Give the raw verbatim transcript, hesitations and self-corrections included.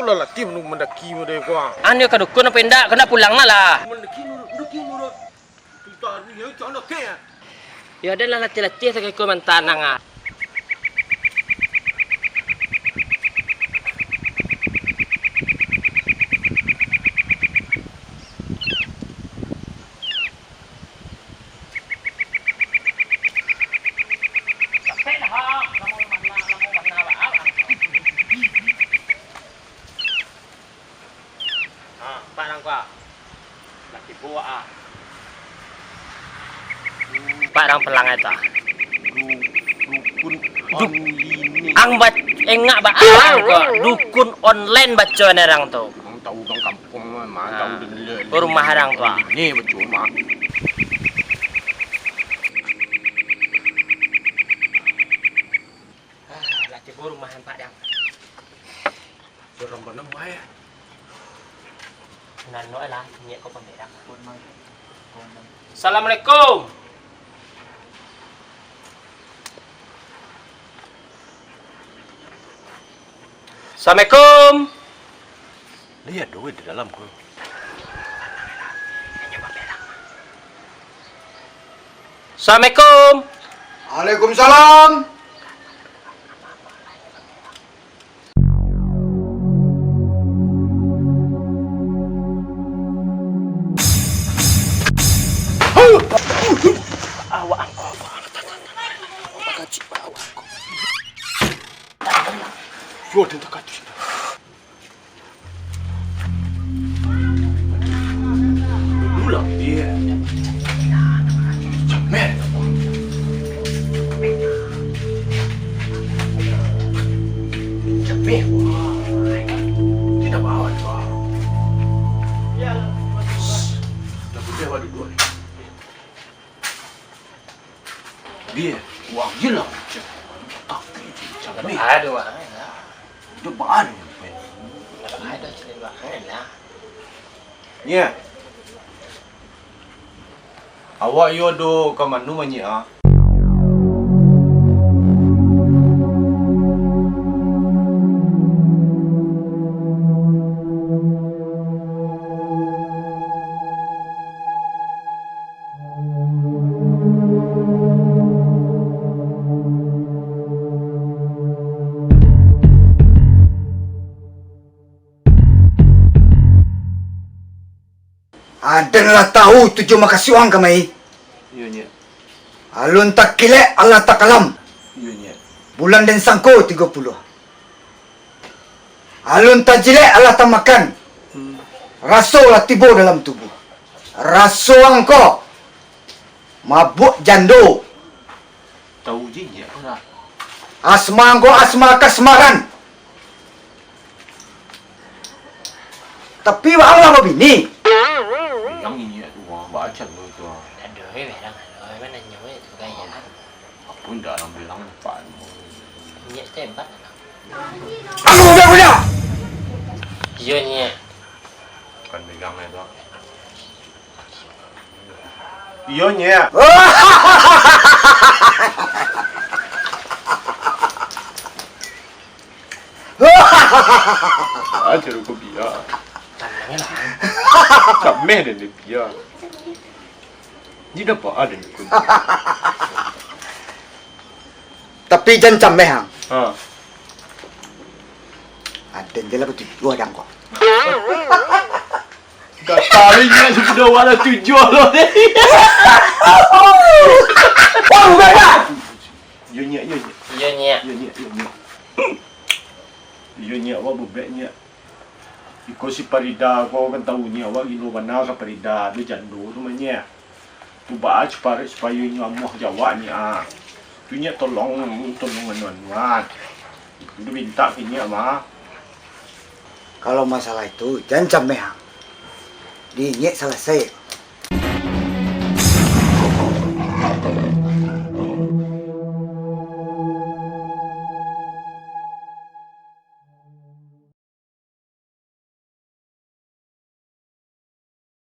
Lah latih manu mandaki mode ko, ah. Anu ka dukun apo indak? Kena pulang lah lah. Mandaki nurut, mandaki nurut. Tuta dunia cang dakek, ah. Yo, ado lah latih-latih sakiko mantanang, ah. Capek lah, ah. Lamo bana, lamo bana, ah. Ha, pak nang ko, ah. Lah tibo, ah. Pak nang pelang itu, ah. Du-, dukun Du-, online. Ang ba-, engak ba-, ang ko. Dukun online baco ni orang tu. Ang tahu urang kampuang mah, tahu dulu. Rumah orang tu, ah. Ni baco mah. Ah, lah tibo rumah nampak dang. Surang bana, Mai. Nano lah, niat ko pamerah. Assalamualaikum. Assalamualaikum. Lihat duit di dalam ko. Assalamualaikum. Waalaikumsalam. Awak angko, awak angko. Yo, den takacik. Pulang, iya. Jameh. Jameh. Tidak bawa, bawa. Dah boleh awak duduk ni. Bia, wang je lah. Tapi, tapi. Aduh, wang lah. Dia bahan. Aduh, cerita wang lah. Nya. Awak iyo do ka mano manyik, ah? Aden lah tahu tujuan makasuik ang kamari. Iyo, Nyiak. Alun takilek alah takalam. Iyo, Nyiak. Bulan den sangko tigo puluah. Alun tajilek alah tamakan. Hmm. Raso lah tibo dalam tubuah. Raso ang ko mabuak jando. Tahu je inyo ko lah. Asma ang ko asma kasmaran. Tapi waang lah babini. Yang inyo tu wah, baca dulu tu. Aduh, eh, bilang, aduh, eh, mana nyo, eh, tu gaya. Apa ndak nang bilang, Pak? Inyo tu hebat. Aku udah punya. Iyo, Nyiak. Kan bilang itu. Iyo, Nyiak. Aja lu kau biar. Tanang lah. Cameh deh ni biar. Ni dapat ada ni kau. Tapi jan cameh, ang. Ha. Aden je lah batujuah dang ko. Gatali Nyiak, sudah wala tujuah lo ni. Wah, bukan, Nyiak. Yo, Nyiak, yo, Nyiak. Yo, Nyiak. Yo, Nyiak, yo, Nyiak. Yo, Nyiak, awak bebek, Nyiak. Iko si Parida ko kan tahu, Nyiak, awak gilo bana ka Parida, tu jando tu mah, Nyiak. Tu baa caro supayo inyo amuah jo awak, Nyiak, ah. Tu Nyiak tolong, tolong anu-anuan. Itu mintak ka Nyiak mah. Kalau masalah itu, jan cameh, ang. Di Nyiak salasai.